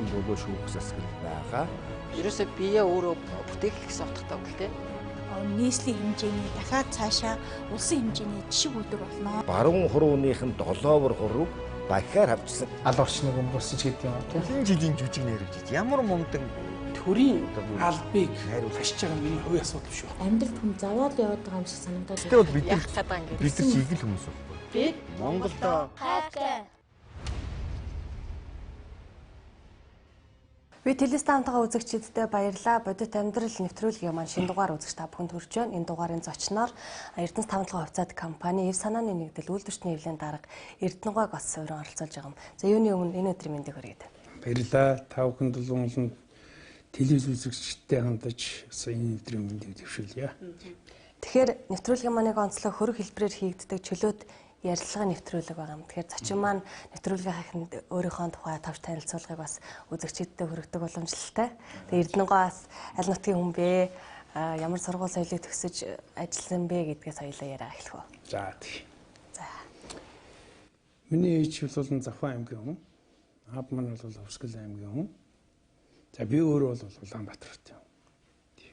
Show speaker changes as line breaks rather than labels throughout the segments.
10 төгрөгөөр шүүх засаглал байгаа.
Ерөөсөө бие өөрөө бүтээх гэсэн утгатай үг л дээ.
Нийслэлийн хэмжээний дахиад цаашаа улсын хэмжээний жишг үйлдвэр болно.
Баруун хурууных нь долоовор хурууг бахиар авчсан.
Ал орчныг өмгөөсөж гэдэг юм.
Тулын жилийн жүжиг нэрвжиж ямар мундаг
төрийн албыг хашиж байгаа нь миний хувийн асуудал биш үү?
Амьдрал хүн зовоол яваад байгаа юм шиг санагдаад.
Гэтэ бол бид нар чиглэл хүмүүс байхгүй.
Бид
Монголдо
хайртай.
Би телестандагаа үзэгчиддээ баярлалаа. Бодит амьдрал нэвтрүүлгийн маань шинэ дугаар үзэгч та бүхэнд хүрч байна. Энэ дугаарын зочноор Эрдэнэс тавталгын хувьцаат компани Эв санааны нэгдэл үйлдвэрчний хэвлэлийн дарга Эрдэнэгойг бас суурин оролцуулж байгаа юм. За юуны өмнө энэ өдрийн мэндийг хүргэе.
Баярлалаа. Та бүхэнд бол телевиз үзэгчидтэй хандаж энэ өдрийн мэндийг дэвшүүлье.
Тэгэхээр нэвтрүүлгийн маань онцлог хөрөг хэлбэрээр хийгддэг чөлөөт ярилцлагын нэвтрүүлэг байгаа юм. Тэгэхээр зочин маань нэвтрүүлгийн эхэнд өөрийнхөө тухай товч танилцуулгыг бас үзэгчидтэй хүргэдэг боломжтой. Тэгээ Эрдэнэгоос аль нутгийн хүн бэ? Ямар сургууль соёлыг төгсөж ажилласан бэ гэдгээс хоёулаа яриа эхлэх үү.
За тий.
За.
Миний ээж бол Завхан аймгийн хүн. Аав маань бол Хөвсгөл аймгийн хүн. За би өөрөө бол Улаанбаатар хотын.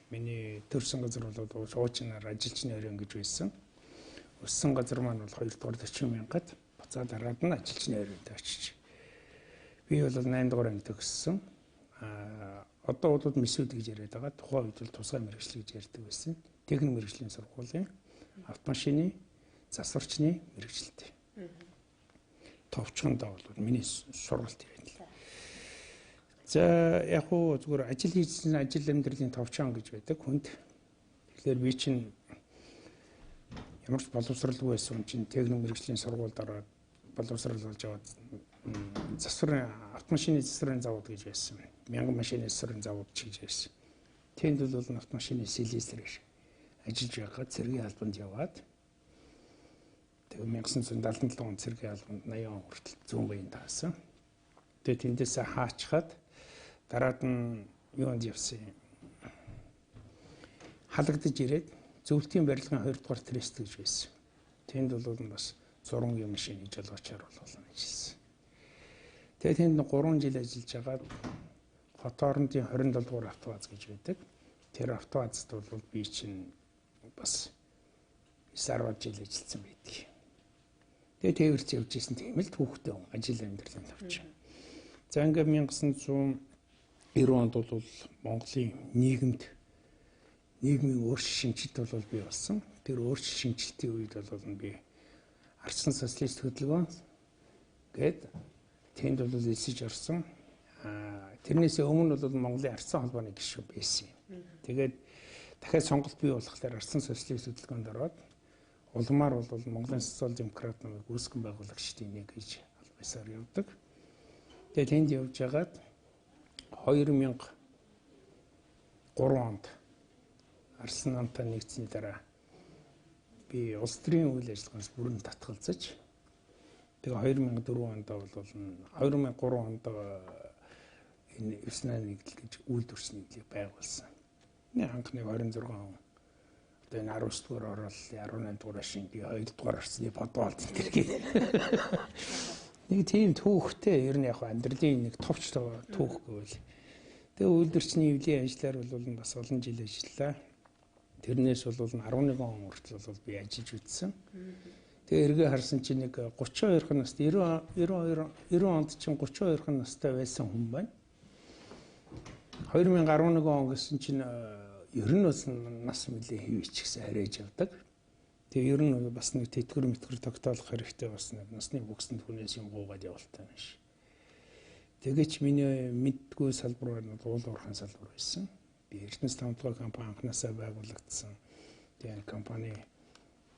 Миний төрсэн газар бол уучнаар ажилчны өрөө гэж байсан. Өссөн газар маань бол 2 дугаар 40 мянгад буцаад дараад нь ажилчны өрөөнд очиж. Би бол 8 дугаар анги төгссөн. Одоо бол мисүүд гэж яриад байгаа. Тухайн үед бол тусгай мэргэжил гэж ярьдаг байсан. Техник мэргэжлийн сургуулийн автомашины засварчны мэргэжилтэй. Товчхондоо бол миний сургалт юм. За яг уу зүгээр ажил хийсэн ажил амьдралын товчхон гэж байдаг хүнд. Тэгэхээр би чинь ямар ч боловсралгүй байсан чинь техник мэргэжлийн сургуульд ороод боловсрал болж яваад засварын автомашины засварын завод гэж байсан. Мянган машины засварын завод ч гэж байсан. Тэнд бол автомашины сэлээсээр ажиллаж байгаа цэргийн албанд яваад тэгээ 1977 он цэргийн албанд 80 он хүртэл зүүн баян таасан. Тэгээ тэндээсээ хаачхаад дараад нь юунд явсан юм. Халагдаж ирээд зөвлөлтийн барилгын 2 дугаар трест гэж байсан. Тэнд бол бас зургийн машины жолоочоор бол ажилласан. Тэгээ тэнд 3 жил ажиллаж хагаад хот орондын 27 дугаар автоваз гэж байдаг. Тэр автовазд бол би чинь бас 9-10 жил ажилласан байдаг. Тэгээ тээвэрч явж исэн тийм л түүхтэй хүн ажил амьдралын тавч. За ингээд 1990 онд бол Монголын нийгэмд нийгмийн өөрчлөлт шинжилт бол бий болсон. Тэр өөрчлөлт шинжилтийн үед бол би Арчсан социалист хөдөлгөөн гээд тэнд бол элсэж орсон. Тэрнээс өмнө бол Монголын Арчсан холбооны гишүүн байсан юм. Тэгээд дахиад сонголт бий болохоор Арчсан социалист хөдөлгөөнд ороод улмаар бол Монголын социал демократ намыг үүсгэн байгуулагчдын нэг гэж аль бисаар явдаг. Тэгээд тэнд явж хагаад 2003 онд Арслан намтай нэгдсэний дараа би улс төрийн үйл ажиллагаанаас бүрэн татгалзаж тэгээ 2004 онд бол 2003 онд энэ 9 нэгдэл гэж үйлдвэрчний нэгдлийг байгуулсан. Миний анхны 26 он одоо энэ 19 дугаар орол 18 дугаар шинги 2 дугаар орсны бодвол энэ гэх. Нэг тийм түүхтэй ер нь яг амьдралын нэг товч түүх гэвэл тэгээ үйлдвэрчний хэвлийн ажлаар бол бас олон жил ажиллаа. Тэрнээс бол 11 он хүртэл бол би ажиллаж үзсэн. Тэгээ эргээ харсан чинь нэг 32 настай 92 90 онд чинь 32 настай байсан хүн байна. 2011 он гэсэн чинь ер нь бас нас нэлээ хэвч гэсэн харьяаж явдаг. Тэгээ ер нь бас нэг тэтгэр мэтгэр тогтоолох хэрэгтэй бас нэг насны бүксэнд хүнээс юм гуугаад явалтай юм шиг. Тэгээч миний мэддгүй салбар нь уул уурхайн салбар байсан. Би Эрдэнэс тавталгай компани анхнаасаа байгуулагдсан. Тэгээ компани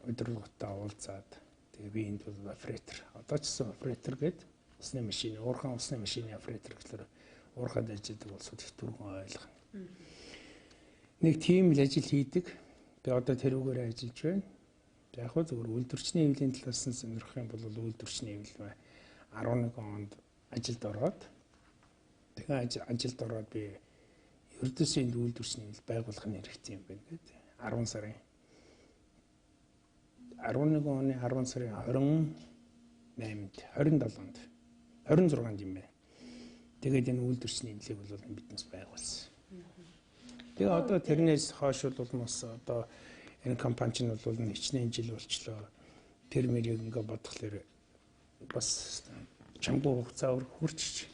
удирдлагатай уулзаад тэгээ би энд бол оператор. Одоо ч гэсэн оператор гээд усны машины, уурхайн усны машины оператор гэхлээр уурхайд ажилладаг улсууд их түргэн ойлгоно. Нэг тийм л ажил хийдэг. Би одоо тэрүүгээр ажиллаж байна. Яг хөө зөвхөн үйлдвэрчний хэвлийн талаас нь сонирхох юм бол үйлдвэрчний хэвлэл 11 онд ажилд ороод тэгээ ажилд ороод би ердөөсөө энд үйлдвэрчний хэвлэл байгуулах нь хэрэгтэй юм байна гэдэг 10 сарын 11 оны 10 сарын 28-нд 27-нд 26-нд юм байна. Тэгээд энэ үйлдвэрчний эвлэлийг бол биднес байгуулсан. Тэгээ одоо тэрнээс хойш бол бас одоо энэ компани чинь бол хичнээн жил болчлоо. Тэр мэрийг ингээ бодглохлоор бас чамгүй хугацаа хүрчиж.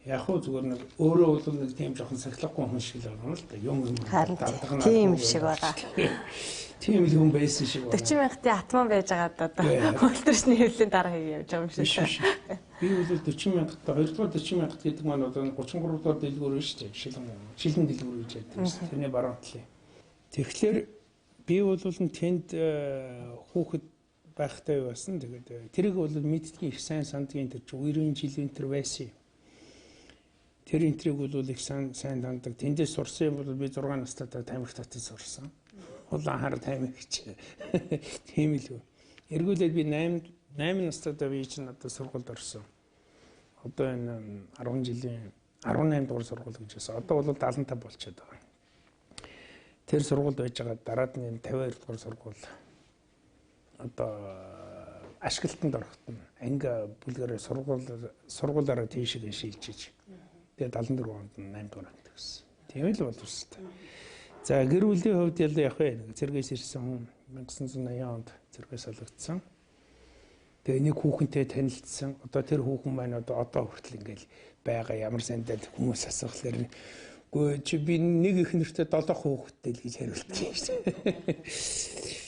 Яг хөө зүгээр нэг өөрөө бол нэг тийм жоохон сахилахгүй хүн шиг л байгаа юм л да. Юм юм
дарддаг. Тийм шиг байгаа.
Тийм л хүн байсан шиг байна.
40 мянгатын атман байж байгаад одоо үйлдвэрчний хэвлэлийн дараа хийе явж байгаа юм шиг.
Би бол 40 мянгат, 2 дугаар 40 мянгат гэдэг маань одоо 33 дугаар дэлгүүр биш үү? Шилэн дэлгүүр гэж ярьдаг шүү. Тэрний баруун талын. Тэгэхээр би бол тэнд хүүхэд байхдаа юу байсан. Тэгээд тэрийг бол мэддгийн их сайн сандгийн тэр 90 жилийн тэр байсан. Тэр энтрийг бол их сайн данддаг. Тэндээс сурсан юм бол би 6 настай тамхи татаж сурсан. Улаан хар тамхич. Тийм л үү. Эргүүлээд би 8 настай би чинь одоо сургуульд орсон. Одоо энэ 10 жилийн 18 дугаар сургууль гэж байсан. Одоо бол 75 болчиход байгаа. Тэр сургуульд байж байгаа дараад нь 52 дугаар сургууль одоо ашиглалтанд ороход нь анги бүлгэрээ сургуулаараа тийшээ шилжиж. Тэгээ 74 онд 8 дугаар анги төгссөн. Тийм л боловстой. За гэр бүлийн хувьд яг вэ цэргээс ирсэн хүн 1980 онд цэргээс солигдсон. Тэгээ нэг хүүхэнтэй танилцсан. Одоо тэр хүүхэн маань одоо хүртэл ингээл байгаа ямар сандал хүмүүс асуухлаар үгүй чи би нэг их нэртэй 7 хүүхэдтэй л гэж хариулдаг юм шүү дээ.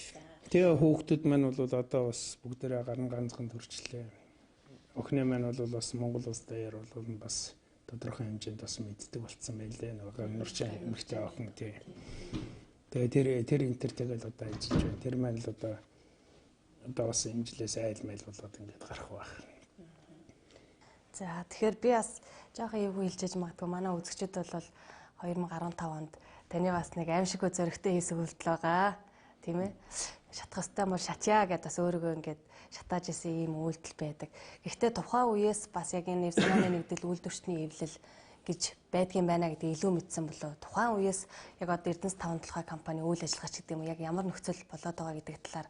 Тэгээ хүүхдүүд маань бол одоо бас бүгдээрээ гарan ганцхан төрчлээ. Охины маань бол бас Монгол улс даяар бол бас тодорхой хэмжээнд бас мэддэг болцсон байлээ. Нөгөө нурчин эмэгтэй охин тий. Тэгээ тэр энтер тэгэл одоо ажиллаж байна. Тэр маань л одоо бас энэ жилээс айл майл болоод ингээд гарах байх.
За тэгэхээр би бас жоохон эвгүй хэлжээж магадгүй. Манай үзэгчид бол 2015 онд таны бас нэг аимшиггүй зөрөгтэй хийсэн үйлдэл байгаа. Тийм ээ. Шатах ёстой мөр шатья гэдээ бас өөрийгөө ингээд шатааж исэн ийм үйлдэл байдаг. Гэхдээ тухайн үеэс бас яг энэ санааны нэгдэл үйлдвэрчний эвлэл гэж байдгийн байна гэдгийг илүү мэдсэн болов. Тухайн үеэс яг одоо Эрдэнэс 5 толгой компани үйл ажиллагаач гэдэг юм уу яг ямар нөхцөл болоод байгаа гэдэг талаар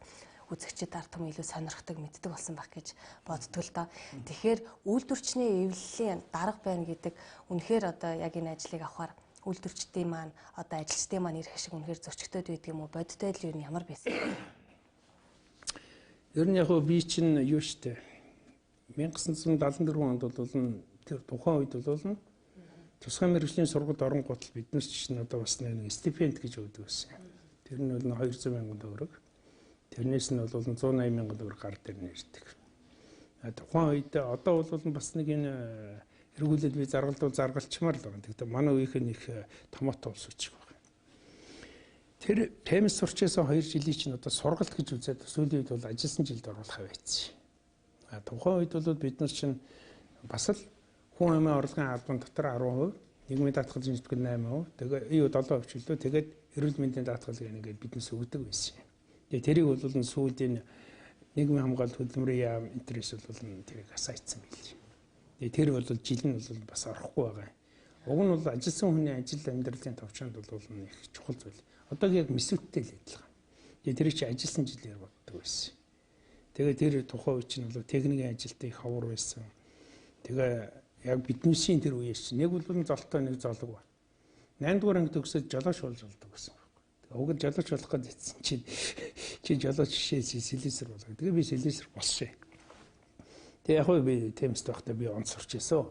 үзэгчид ард түмэн илүү сонирхдаг мэддэг болсон байх гэж боддог л доо. Тэгэхээр үйлдвэрчний эвлэлийн дарга байна гэдэг үнэхээр одоо яг энэ ажлыг авахар үйлдвэрчдийн маань одоо ажилчдын маань эрх ашиг үнэхээр зөрчигдөд байдаг юм уу? Бодиттой л юу нь ямар байсан?
Ер нь яг би чинь юу штэ 1974 онд бол тэр тухайн үед бол тусгай мэргэжлийн сургуульд оронгууд л биднес чинь одоо бас нэг стипенд гэж өгдөг байсан. Тэр нь бол 200 мянган төгрөг. Тэрнээс нь бол 180 мянган төгрөг гар дээр нэрдэг. Тухайн үед одоо бол бас нэг энэ эргүүлээд би заргалдвал заргалчмаар л байгаа. Тэгтээ манай үеийнх нь их томото улс үчих байна. Тэр ТЭМС сурчээсэн 2 жилийн чинь одоо сургалт гэж үзээд сүүлийн үед бол ажилласан жилд оруулах байцсан. А тухайн үед бол бид нар чинь бас л хүн амын орлогын албан дотор 10%, нийгмийн даатгалын зүтгэл 8%, тэгээ юу 7% ч үлдээ. Тэгээд эрүүл мэндийн даатгал гэх ингээд биднээс өгдөг байсан. Тэгээ тэрийг бол сүүлийн нийгмийн хамгаалалт хөдөлмөрийн яам интерес бол тэрийг асаацсан байл. Тэгээ тэр бол жил нь бол бас орохгүй байгаа. Уг нь бол ажилласан хүний ажил амьдралын товчоонд бол их чухал зүйл. Одоо яг мэсвэттэй л адилхан. Тэгээ тэр чи ажилласан жилээр боддог байсан. Тэгээ тэр тухайн үе чинь бол техникийн ажилтны их ховор байсан. Тэгээ яг биднээсийн тэр үеэс чинь нэг бол золтой нэг золог ба. 8 дугаар анги төгсөөд жолооч болж болдог гэсэн байхгүй. Тэгээ уг нь жолооч болох гэж хэлсэн чинь чи жолооч шээ сэлээсэр болоо. Тэгээ би сэлээсэр болсон. Тэгээ яг би ТЭМС байхдаа би онц сурч ирсэн.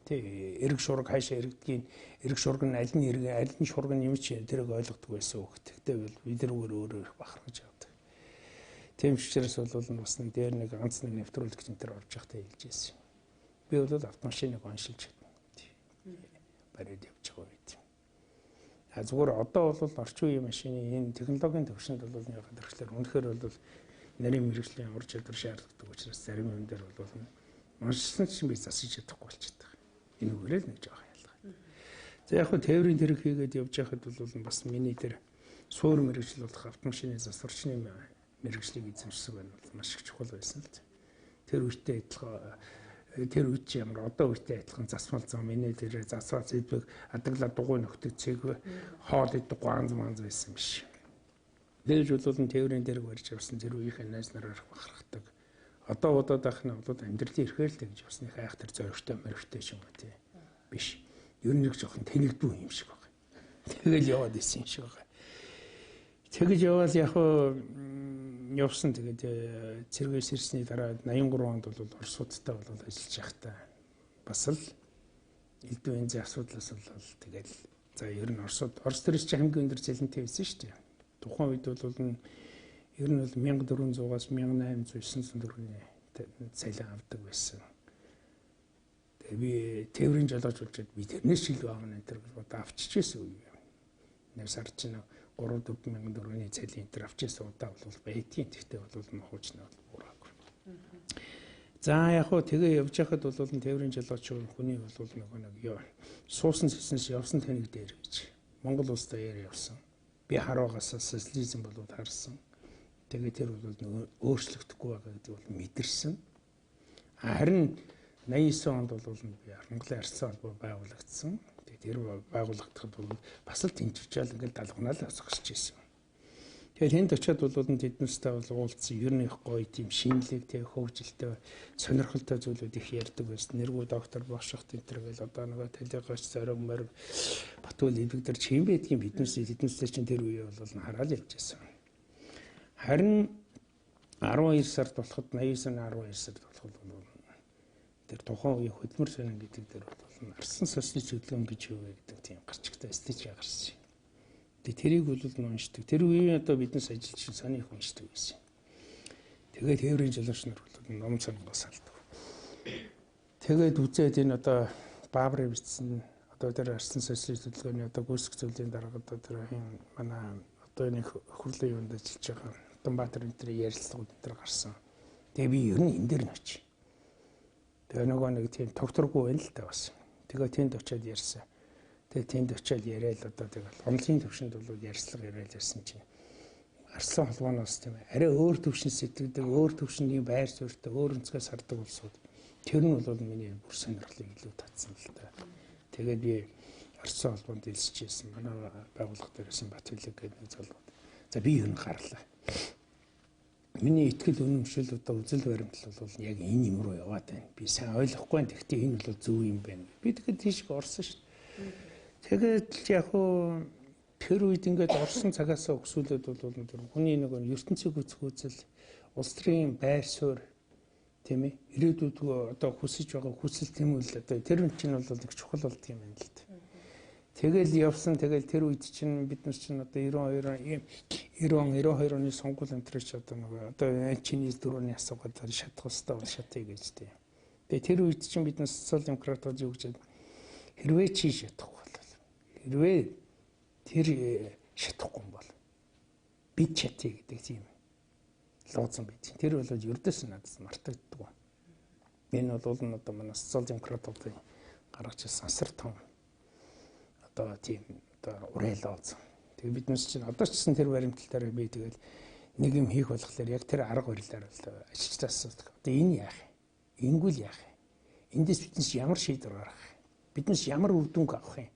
Тэг эрг шург хаашаа эргдгийг эрг шург нь аль нь эрг аль нь шург нь юм чи тэрийг ойлгодог байсан үг. Тэгтээ би тэр үгээр өөрөө их бахархаж явдаг. Тийм ч учраас бол бас нэг дээр нэг ганц нэг нэвтрүүлэг энэ төр орж явахдаа хэлж ирсэн. Би бол автомашиныг оншилж чадна. Бариад явж байгаа үед. А зүгээр одоо бол орчин үеийн машины энэ технологийн төвшөнд бол яг зэрэглэр үнэхээр бол нарийн мэргэжлийн ур чадвар шаардлагатай учраас зарим юм дээр бол уншсан чинь би засаж чадахгүй болчихдог. Энэ үгээрээ л нэг жоох ялгаа. За яг хөө тээврийн тэрэг хийгээд явж байхад бол бас миний тэр суур мэргэжил болох автомашины засварчны мэргэжлийг эзэмшсэн байна бол маш их чухал байсан л. Тэр үедээ адилхан тэр үед чи ямар одоо үедээ адилхан засмал зам миний тэр засвал зэдвэг адаглаа дугуй нөхдөг цэг хоол идэг ганц манз байсан биш. Дээж бол тээврийн дэрэг барьж явсан тэр үеийнхэн найз нараар бахархдаг. Одоо бодоод байх нь бол амьдралын эрхээлтэй гэж бас нэг айхтар зоригтой моригтой ч юм уу тий. Биш. Ер нь нэг жоохон тэнэгдүү юм шиг байна. Тэгэл яваад исэн юм шиг байна. Тэгэж яваал яг явсан. Тэгээд цэргээс ирсний дараа 83 онд бол Оросуудтай бол ажиллаж байхдаа бас л элдв янзын асуудлаас бол тэгэл за ер нь Орос төрөс чи хамгийн өндөр цалинтай байсан шүү дээ. Тухайн үед бол ер нь бол 1400-аас 1800 900 төгрөгийн цалин авдаг байсан. Тэгээ би тээврийн жолооч болж би тэрнээс ч илүү аавна энэ төр гэж бодоо авчиж байсан үе юм. Нэг сар чинь 3-4 мянган төгрөгийн цалин энэ төр авчижсэн удаа бол байдгийн. Тэгтээ бол нухууч нь бол буураагүй. За яг хөө тэгээ явж байхад бол тээврийн жолооч хүний бол нөгөө нэг ёо суусан сэснээс явсан тэнэг дээр гэж Монгол улстай яриа явсан. Би хараагаас социализм болоод харсан. Тэгээ тэр бол нөгөө өөрчлөгдөхгүй байгаа гэдэг бол мэдэрсэн. Харин 89 онд бол би Монголын арслан холбоо байгуулагдсан. Тэгээ тэр байгуулагдахад бол бас л тэнцвчаал ингээл далгунаал асгасч ирсэн. Тэгээд тэнд очиад бол тэднээстэй бол уулзсан ер нь их гоё тийм шинэлэг тэг хөгжилтэй сонирхолтой зүйлүүд их ярьдаг байсан. Нэргүй доктор Бошгот энэ төр гэл одоо нөгөө талигооч зориг мориг Батүл эвэг дэр чим байдгийн тэднээсээ чинь тэр үе бол хараад явж байсан. Харин 12 сард болоход 89 оны 12 сард болоход бол тэр тухайн үеийн хөдөлмөр сонин гэдэг дээр бол арсан социалист хөдөлгөөн гэж юу вэ гэдэг тийм гарчигтай стич гарсан. Тэгээ тэрийг бол уншдаг. Тэр үеийн одоо биднес ажиллаж сони их уншдаг байсан. Тэгээд тээврийн жолооч нар бол ном сонгоос салдаг. Тэгээд үзээд энэ одоо Баабрын бичсэн одоо тэр арсан социалист хөдөлгөөний одоо гүйцэтгэх зүйлийн дарга одоо тэр манай одоо энэ хурлын юунд ажиллаж байгаа Улаанбаатар энэ төр ярилцлагууд энэ төр гарсан. Тэгээ би ер нь энэ дээр нь очив. Тэгээ нөгөө нэг тийм тогтворгүй байна л та бас. Тэгээ тэнд очиад ярьсан. Тэгээ тэнд очиад яриад одоо тэгэл онлын төвшөнд бол ярьцлага яриад ярьсан чинь арслан холбооноос тийм арай өөр төвшин сэтгэдэг, өөр төвшний байр суурьтай, өөр өнцгөөс хардаг улсууд. Тэр нь бол миний бүр сонирхлыг илүү татсан л та. Тэгээд би арслан холбоонд элсэж ирсэн. Манай байгууллага дээр байсан Батүлэг гэдэг нэг залуу. За би ер нь гарлаа. Миний итгэл үнэмшил одоо үзэл баримтлал бол яг энэ юм руу яваад байна. Би сайн ойлгохгүй байна. Гэхдээ энэ бол зөв юм байна. Би тэгэхэд тийш орсон шүү дээ. Тэгээд л яг хуу тэр үед ингээд орсон цагаасаа өксүүлээд бол тэр хүний нэг ертөнцийг үзэх үзэл улс төрийн байр суурь тийм ээ ирээдүйд одоо хүсэж байгаа хүсэл тэмүүлэл одоо тэр юм чинь бол их чухал болдго юм байна л да. Тэгэл явсан тэгэл тэр үед чинь бид нар чинь одоо 92 90 92 оны сонгуул энтрич одоо нөгөө одоо чиний дөрөвний асуугаад шатах ёстой бол шатъя гэж тийм. Тэгээ тэр үед чинь бид нар социал демократууд юу гэж хэрвээ чи шатахгүй бол хэрвээ тэр шатахгүй юм бол бид шатъя гэдэг тийм лозун байт. Тэр бол ердөөс надад мартагддаг. Энэ бол одоо манай социал демократуудын гаргаж ирсэн асар том одоо тийм одоо урай лозун. Тэгээ бид нар чинь одоо ч гэсэн тэр баримтлалаар би тэгэл нэг юм хийх болохоор яг тэр арга барилаар л ажиллаж асуудаг. Одоо энэ яах юм? Ингүүл яах юм? Эндээс биднес ямар шийдвэр гаргах юм? Биднес ямар үр дүнг авах юм?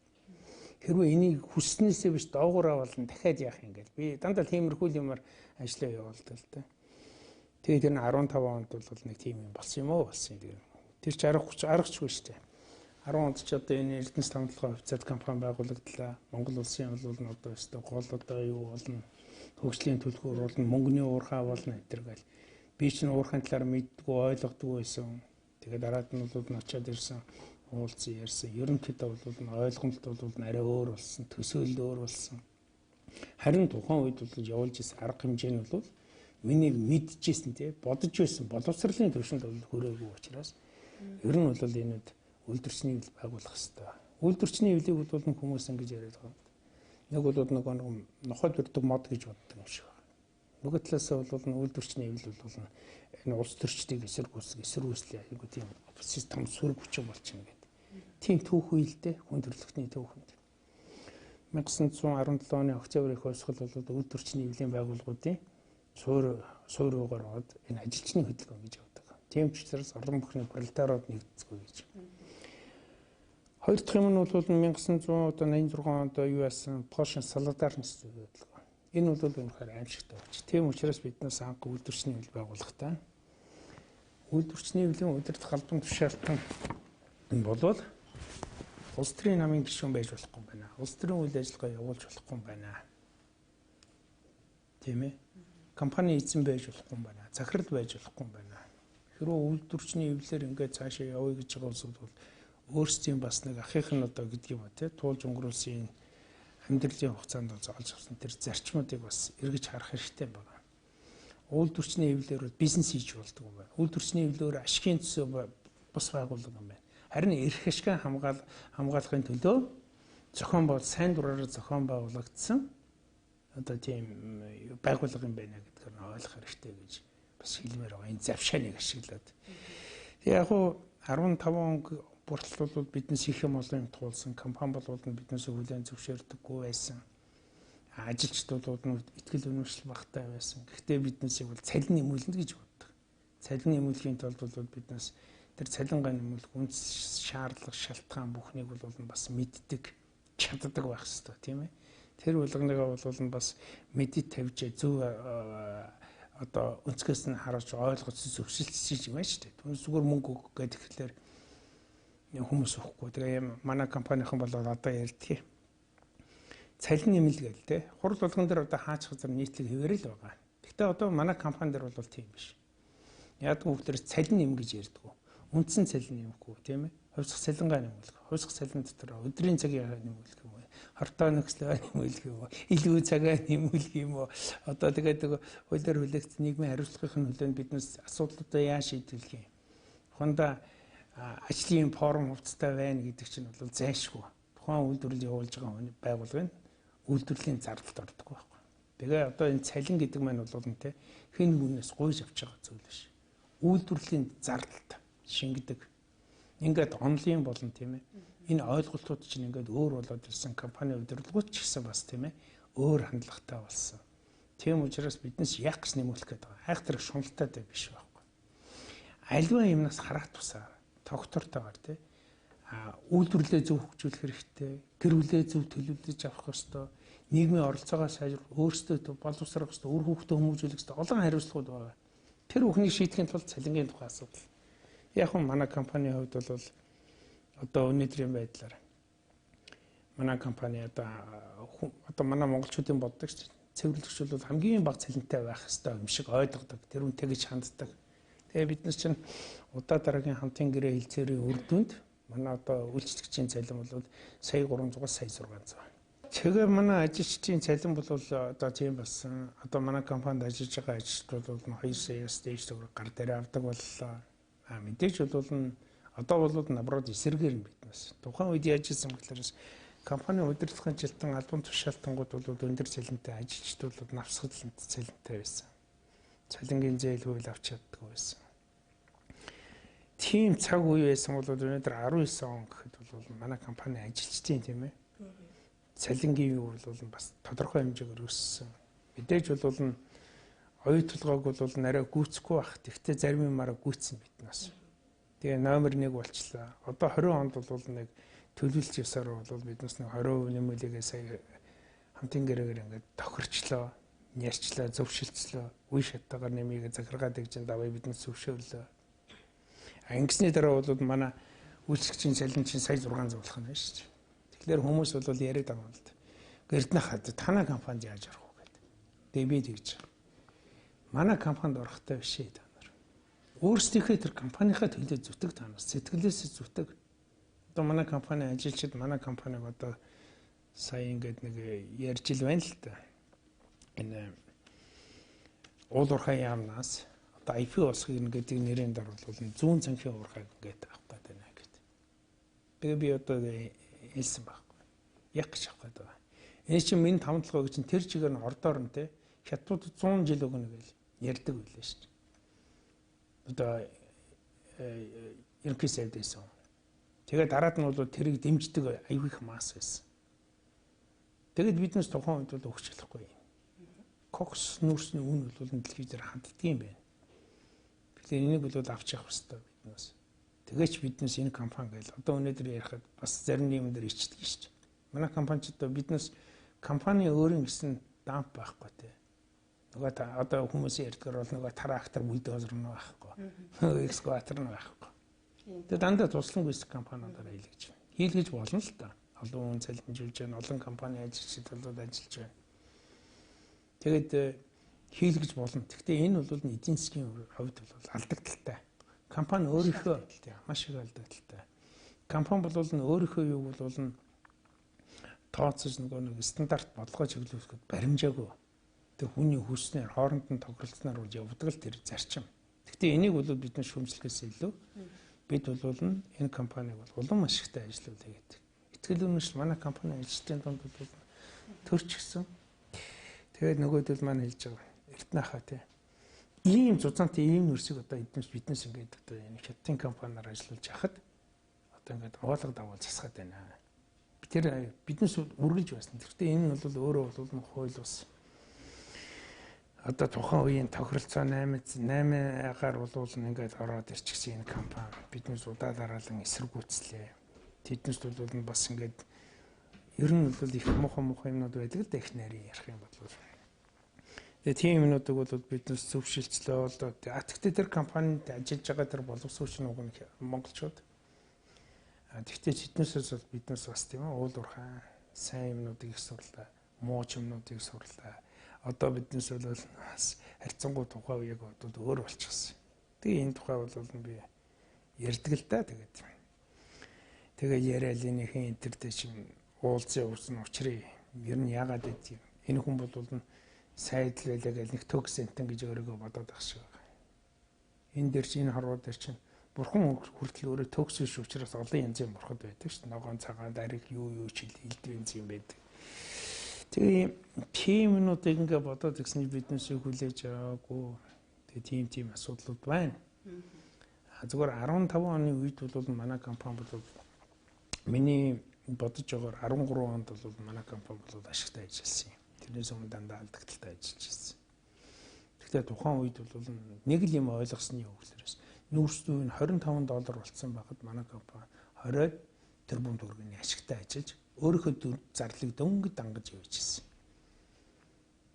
Хэрвээ энийг хүснээсээ биш доогуур авална дахиад яах юм гэл. Би дандаа тиймэрхүү юмар ажиллаа явуулдаг л та. Тэгээ тэр нь 15 онд бол нэг тийм юм болсон юм уу болсон юм. Тэгээ тэр чи аргачгүй шүү дээ. 10 онд ч одоо энэ Эрдэнэс тавталгаа офицер компани байгуулагдлаа. Монгол улсын бол нь одоо өстө гол одоо юу болно? Хөгжлийн түлхүүр болно, мөнгөний уурхай болно энэ төр гэл. Би чинь уурхайн талаар мэддэггүй, ойлгодоггүй байсан. Тэгээд дараад нь бол очиад ирсэн, уулзсан ярьсан. Ерөнхийдөө бол нь ойлгомжтой бол нь арай өөр болсон, төсөөлөл өөр болсон. Харин тухайн үед бол явуулж ирсэн арга хэмжээ нь бол миний мэдчихсэн тий бодож байсан боловсролын төвшөнд бол хүрээгүй учраас ер нь бол энэд үйлдвэрчний хэвлэл байгуулах хэрэгтэй. Үйлдвэрчний хэвлэлийг бол хүмүүс ингэж яриад байгаа юм. Нэг бол нөгөө нохойд өрдөг мод гэж боддог юм шиг байна. Нөгөө талаасаа бол үйлдвэрчний хэвлэл бол энэ улс төрчдийг эсэргүүцлээ айгуу тийм том сүрэг хүчин болчихно гэдэг. Тийм түүх үйл дээ хүн төрөлхтний түүхэнд. 1917 оны октябрь их хувьсгал бол үйлдвэрчний хэвлэлийн байгууллагуудын суур руугаар ороод энэ ажилчны хөдөлгөөн гэж явдаг. Тийм ч учраас олон бүхний пролетариуд нэгдэцгүй гэж. Хоёр дахь юм нь бол 1986 онд юу яасан Польшийн солидарность хөдөлгөөн. Энэ бол үнэхээр аимшигтай болж. Тийм учраас биднээс анх үйлдвэрчний хэл байгуулгатай. Үйлдвэрчний хэвлэлийн удирдах албан тушаалтан болвол улс төрийн намын гишүүн байж болохгүй юм байна. Улс төрийн үйл ажиллагаа явуулж болохгүй юм байна. Тийм ээ. Компани эзэн байж болохгүй юм байна. Захирал байж болохгүй юм байна. Хэрвээ үйлдвэрчний хэвлэлээр ингээд цаашаа явъя гэж байгаа улсууд бол өөрсдийн бас нэг ахих нь одоо гэдэг юм уу те туулж өнгөрүүлсэн амьдралын хугацаанд олж авсан тэр зарчмуудыг бас эргэж харах хэрэгтэй байна. Үйлдвэрчний хэвлэлээр бол бизнес хийж болдог юм байна. Үйлдвэрчний хэвлэлээр ашигын төсөө бус байгууллага юм байна. Харин эрх ашиг хамгаалахын төлөө зохион байгуул сайн дураараа зохион байгуулагдсан одоо тийм байгууллага юм байна гэдгээр нь ойлгох хэрэгтэй гэж бас хэлмээр байгаа. Энэ завшааныг ашиглаад. Тэгээ яг хуу 15 он бүртэл бол биднес их юм олон юм туулсан. Компани болвол биднээс хүлээн зөвшөөрдөггүй байсан. Ажилчдууд бол итгэл үнэмшил багтай байсан. Гэхдээ биднесийг бол цалин нэмүүлнэ гэж боддог. Цалин нэмүүлэхийн тулд бол биднес тэр цалингаа нэмүүлэх үндэс шаардлага, шалтгаан бүхнийг бол бас мэддэг, чаддаг байх хэрэгтэй, тийм ээ. Тэр болгоныгоо бол бас мэдээ тавьж зөв одоо өнцгөөс нь харж ойлгож зөвшөлдсөн юм байна шүү дээ. Түүнээс зүгээр мөнгө өгөх гэдэг тэгэхээр хүмүүс өгөхгүй. Тэгээ манай компанийнхан бол одоо ярьдгийг. Цалин нэмэл гээл те. Хурал болгон дээр одоо хаач газар нийтлэг хэвээрэл байгаа. Гэхдээ одоо манай компани дээр бол тийм биш. Яадаг вэ гэхээр цалин нэм гэж ярьдаг. Үндсэн цалин нэмэхгүй тийм ээ. Хувьсах цалингаа нэмүүлэх. Хувьсах цалин дотор өдрийн цагийн нэмүүлэх юм уу? Хортой нөхцлөө нэмүүлэх юм уу? Илүү цагаа нэмүүлэх юм уу? Одоо тэгээд хуулиар хүлээгдсэн нийгмийн хариуцлагын нөлөөнд биднес асуудлуудаа яаж шийдвэрлэх юм? Тухайдаа ажлын форум хувцастай байна гэдэг чинь бол зайлшгүй. Тухайн үйлдвэрлэл явуулж байгаа байгууллагын үйлдвэрлэлийн зардалд ордог байхгүй. Тэгээ одоо энэ цалин гэдэг маань бол нэ хэн нэгнээс гуйж авч байгаа зүйл биш. Үйлдвэрлэлийн зардалд шингэдэг. Ингээд онлын болон тийм ээ. Энэ ойлголтууд чинь ингээд өөр болоод ирсэн компани удирдлагууд ч гэсэн бас тийм ээ өөр хандлагатай болсон. Тийм учраас биднес яг гэж нэмүүлэх гээд байгаа. Айхтар шуналтай биш байхгүй. Альва юмнаас харах тусаа тогтвортойгоор тий үйлдвэрлэлээ зөв хөгжүүлэх хэрэгтэй, гэр бүлээ зөв төлөвлөж авах ёстой, нийгмийн оролцоогоо сайжруулах, өөрсдөө боловсрох ёстой, үр хүүхдээ хүмүүжүүлэх ёстой олон хариуцлагууд байгаа. Тэр бүхнийг шийдэхин тулд цалингийн тухай асуудал. Яг нь манай компанийн хувьд бол одоо өнөөдрийн байдлаар манай компани одоо манай монголчуудын боддог шүү дээ. Цэвэрлэгч бол хамгийн бага цалинтай байх ёстой юм шиг ойлгодог. Тэр үнтэй гэж ханддаг. Тэгээ бид нар чинь удаа дараагийн хамтын гэрээ хэлцээрийн үр дүнд манай одоо үйлчлэгчийн цалин бол сая 300-аас сая 600. Тэгээ манай ажилчдын цалин бол одоо тийм болсон. Одоо манай компанид ажиллаж байгаа ажилчдууд бол 2 саяас дээш төгрөг гар дээр авдаг боллоо. А мэдээж бол одоо бол наоборот эсэргээр нь биднес. Тухайн үед яаж ийсэн гэхлээрээс компани удирдлагын жилтэн албан тушаалтангууд бол өндөр цалинтай ажилчдууд бол навсгалант цалинтай байсан. Цалингийн зээл хууль авч чаддаггүй байсан. Тийм цаг үе байсан бол өнөөдөр 19 он гэхэд бол манай компани ажилчдын тийм ээ. Цалингийн юу бол бас тодорхой хэмжээгээр өссөн. Мэдээж бол оюу тулгааг бол нарай гүйцэхгүй байх. Тэгвэл зарим юмараа гүйцсэн биднээс. Тэгээ номер 1 болчлаа. Одоо 20 онд бол нэг төлөвлөлт ёсоор бол биднес нэг 20% нэмэлтгээ сая хамтын гэрээгээр ингээд тохирчлоо, ярьчлаа, зөвшөлтслөө. Үе шаттайгаар нэмийг захиргаа дэгжин даваа биднес зөвшөөрлөө. А ингэсний дараа бол манай үйлчлэгчийн цалин чинь сая 600 болох нь шүү дээ. Тэгэхээр хүмүүс бол яриад байгаа юм л да. Гэрднэ хад танай компанид яаж орох вэ гэдэг. Тэгээ би тэгж байгаа. Манай компанид орохтой биш ээ та нар. Өөрсдийнхээ тэр компанийнхаа төлөө зүтг та нар сэтгэлээсээ зүтг. Одоо манай компани ажилчид манай компаниг одоо сая ингээд нэг ярьж ил байна л да. Энэ уул уурхай яамнаас одоо IP улсыг гэдэг нэрийн дор бол зүүн цанхийн уурхайг ингээд авах гэдэг байна гэдэг. Тэгээ би одоо хэлсэн байхгүй. Яг гэж авах гэдэг байгаа. Энэ чинь минь таван толгой чинь тэр чигээр нь ордоор нь те хятадууд 100 жил өгнө гэж ярьдаг байлаа шүү дээ. Одоо ерөнхий сайд байсан. Тэгээ дараад нь бол тэрийг дэмждэг аюу их масс байсан. Тэгэд биднес тухайн үед бол өгч чадахгүй. Кокс нүүрсний үн бол дэлхий дээр ханддаг юм байна. Тэгэхээр энийг бол авч явах хэрэгтэй биднес. Тэгээч биднес энэ компани гээл одоо өнөөдөр ярихад бас зарим юм дээр ичдэг шүү дээ. Манай компани ч одоо биднес компани өөрийн гэсэн дамп байхгүй те. Нөгөө одоо хүмүүсийн ярьдгаар бол нөгөө трактор бульдозер нь байхгүй. Экскаватор нь байхгүй. Тэгээ дандаа туслан гүйцэтгэх компаниудаар хийлгэж байна. Хийлгэж болно л та. Олон хүн цалинжуулж байна, олон компани ажилчид болоод ажиллаж байна. Тэгээд хийлгэж болно. Гэхдээ энэ бол эдийн засгийн хувьд бол алдагдaltaй. Компани өөрийнхөө маш их алдагдaltaй. Компани бол өөрийнхөө юуг бол тооцож нөгөө нэг стандарт бодлогоо чиглүүлэхэд баримжаагүй. Тэр хүний хүснээр хооронд нь тохиролцсноор бол явдаг л тэр зарчим. Гэхдээ энийг бол бид нар шүүмжлэхээс илүү бид бол энэ компаниг бол улам ашигтай ажиллуулъя гэдэг. Итгэл үнэмшил манай компани ажилчдын дунд бол төрчихсөн. Тэгээд нөгөөдөл маань хэлж байгаа. Эрдэнэхаа тий. Ийм зузаантай ийм нүрсийг одоо эднээс биднес ингээд одоо энэ хятадын компаниар ажиллуулж яхад одоо ингээд агуулга дагуул засгаад байна. Тэр биднес үргэлж байсан. Гэхдээ энэ нь бол өөрөө бол хууль ус одоо тухайн үеийн тохиролцоо 8-аар бол ингээд ороод ирчихсэн энэ компани биднес удаа дараалан эсэргүүцлээ. Тэднээс бол бас ингээд ер нь бол их муухай юмнууд байдаг л да их нарийн ярих юм бол. Тэгээ тийм юмнуудыг бол биднес зөвшөлтлөө болоо. Гэхдээ тэр компанид ажиллаж байгаа тэр боловсруучны уг нь монголчууд. Гэхдээ тэднээсээс бол биднес бас тийм үү уул уурхай сайн юмнуудыг их сурлаа, муу ч юмнуудыг сурлаа. Одоо биднес бол бас харьцангуй тухай үеиг бодвол өөр болчихсон. Тэгээ энэ тухай бол би ярьдаг л да тэгээд. Тэгээ яриад энийхэн энэ төр дээр чинь уулзсан уусан учрыг ер нь яагаад гэдэв. Энэ хүн бол сайдл байлаа гэл нэг төгс энтэн гэж өөрийгөө бодоод байх шиг байгаа. Энэ дээр чинь энэ хорвоо дээр чинь бурхан хүртэл өөрөө төгс биш учраас олон янзын бурхад байдаг шүү дээ. Ногоон цагаан дариг юу ч элдв янз юм байдаг. Тэгээ тийм юмнуудыг ингээ бодоод ирсэн биднээсээ хүлээж аваагүй. Тэгээ тийм асуудлууд байна. Зүгээр 15 оны үед бол манай компани бол миний бодож байгаагаар 13 онд бол манай компани бол ашигтай ажилласан юм. Тэрнээс өмнө дандаа алдагдaltaй ажиллаж байсан. Гэхдээ тухайн үед бол нэг л юм ойлгосны юу гэхлээрээс нүүрсний үе 25 доллар болцсон байхад манай компани 20 тэрбум төгрөгийн ашигтай ажиллаж өөрийнхөө зарлыг дөнгөж дангаж явж ирсэн.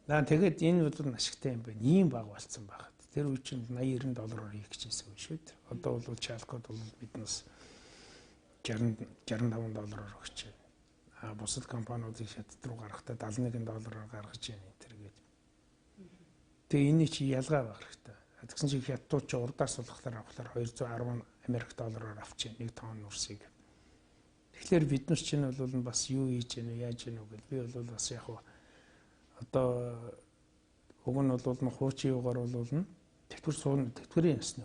Тэгээд энэ бол ашигтай юм байна. Ийм баг болцсон байхад тэр үе чинь 80 90 доллараар хийх гэжсэн юм шүү дээ. Одоо бол Чалкод бол биднес 60 65 доллараар өгч байна. А бусад компаниудыг хятад руу гаргахдаа 71 доллараар гаргаж байна энэ төр гээд. Тэгээ энэний чи ялгаа байх хэрэгтэй. Тэгсэн чинь хятадууд чи урдаас сулхлаар авахлаар 210 Америк доллараар авч байна 1 тонн нүрсийг. Тэгэхээр бид нар чинь бол бас юу хийж гэнэ яаж гэнэ үү гэл би бол бас яг одоо уг нь бол хуучин юугаар бол тэтгэвэр суун тэтгэврийн ясны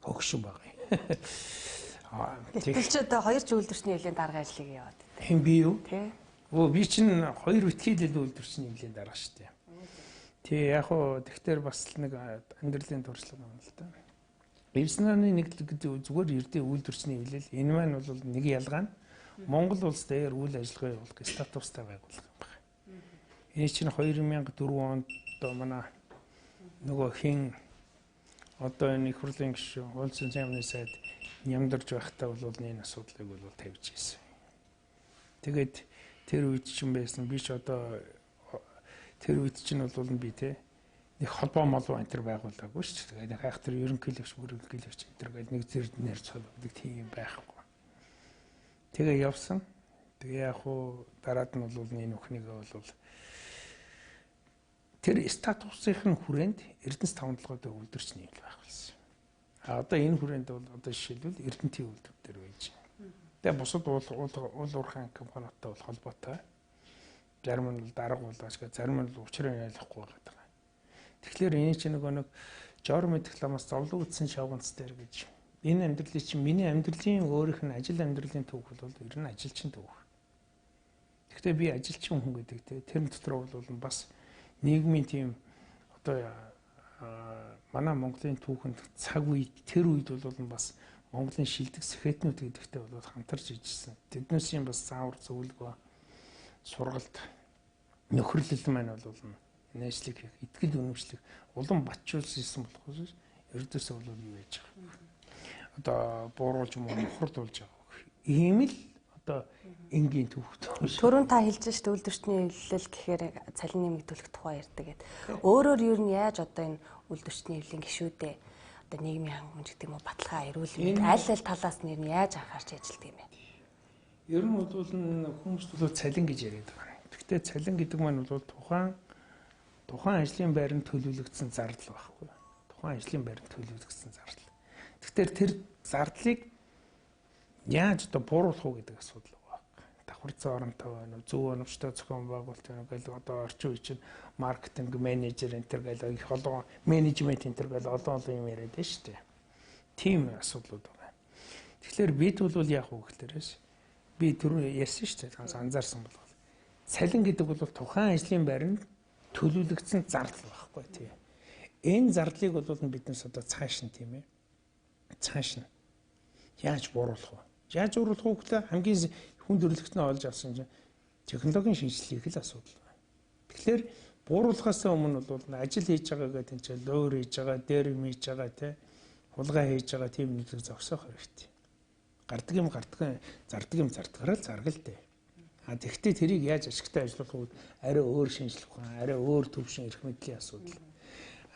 хөгшин байгаа юм.
Тэгэл чи одоо хоёр ч үйлдвэрчний хэвлэлийн дарга ажлыг яваад
байна. Хэн би юу? Тий. Өө би чинь хоёр битгий л үйлдвэрчний хэвлэлийн дарга шүү дээ. Тий яг хуу тэгтэр бас л нэг амьдралын туршлага юм л да. Эвснаны нэг зүгээр ердийн үйлдвэрчний хэвлэл энэ маань бол нэг ялгаа нь Монгол улс дээр үйл ажиллагаа явуулах статустай байгууллага юм байна. Энэ чинь 2004 онд одоо манай нөгөө хин одоо энэ их хурлын гишүүн уулзсан яамны сайд нямдарч байхдаа бол энэ асуудлыг бол тавьж ирсэн. Тэгээд тэр үед чинь байсан би ч одоо тэр үед чинь бол би те нэг холбоо молбоо энэ төр байгуулаагүй шүү дээ. Тэгээд хайх тэр ерөнхийлөгч мөрөнхийлөгч энэ төр гэдэг нэг зэрднэр цолгодог тийм байхгүй. Тэгээ явсан. Тэгээ яг хуу дараад нь бол энэ бүхнийг бол тэр статусын хүрээнд Эрдэнэс 5 7-д үйлдвэрчний хэвлэл байгуулсан. А одоо энэ хүрээнд бол одоо жишээлбэл Эрдэнэтийн үйлдвэр дээр байж байна. Тэгээ бусад уул уурхайн компаниудтай бол холбоотой. Зарим нь бол дарга болооч гэ зарим нь бол учрыг ойлгохгүй байгаа. Тэгэхээр энэ чинь нөгөө нэг жор мэдэх ламаас зовлон үтсэн шавганц дээр гэж энэ амьдралын чинь миний амьдралын өөрийнх нь ажил амьдралын түүх бол ер нь ажилчин түүх. Гэхдээ би ажилчин хүн гэдэг те тэр дотор бол бас нийгмийн тийм одоо манай Монголын түүхэнд цаг үед тэр үед бол бас Монголын шилдэг сэхэтнүүд гэдэгтэй бол хамтарч ижсэн. Тэднээсийн бас заавар зөвлөгөө сургалт нөхөрлөл маань бол энэ ажлыг хийх итгэл үнэмшлэх улам батжуулсан болохоос ердөөсөө бол юу яаж байгаа. Одоо бууруулж юм уу мухардуулж байгаа. Ийм л сонирхолтой энгийн төвхтэй.
Түрүүн та хэлж шít үйлдвэрчний эвлэл гэхээр цалин нэмэгдүүлэх тухай ярьдаг гэд. Өөрөөр ер нь яаж одоо энэ үйлдвэрчний эвлэлийн гишүүдээ одоо нийгмийн хангамж гэдэг юм уу, баталгаа, эрүүл мэнд аль аль талаас нь ер нь яаж анхаарч ажилладаг юм бэ?
Ер нь бол хүмүүст бол цалин гэж яриад байгаа. Гэхдээ цалин гэдэг маань бол тухайн ажлын байранд төлөвлөгдсөн зардал байхгүй. Тухайн ажлын байранд төлөвлөгдсөн зардал. Тэгэхээр тэр зардлыг яаж одоо бууруулах уу гэдэг асуудал байгаа. Давхар зүйн оронтой байна уу, зөв оновчтой зохион байгуулалт байна уу гэл одоо орчин үе чинь маркетинг менежер энэ төр гэл их олон менежмент энэ төр гэл олон олон юм яриад байна шүү дээ. Тийм асуудлууд байгаа. Тэгэхээр бид бол яах вэ гэхлээрээс би түрүү ярьсан шүү дээ. Ганц анзаарсан бол цалин гэдэг бол тухайн ажлын байранд төлөвлөгдсөн зардал байхгүй тий. Энэ зардлыг бол биднес одоо цааш нь тийм ээ. Цааш нь яаж бууруулах вэ? Яаж бууруулах вэ гэхлээр хамгийн хүн төрөлхтнөө олж авсан чинь технологийн шинжилгээг л асуудал байна. Тэгэхээр бууруулахаас өмнө бол ажил хийж байгаагаа тэнцээ лөөр хийж байгаа, дээр юм хийж байгаа тий, хулгай хийж байгаа тийм нүдлэг зогсоох хэрэгтэй. Гардаг юм гардаг, зардаг юм зардгараа л заргал дээ. А тэгвэл тэрийг яаж ашигтай ажиллуулах вэ? Арай өөр шинжлэх ухаан, арай өөр төвшин эрх мэдлийн асуудал.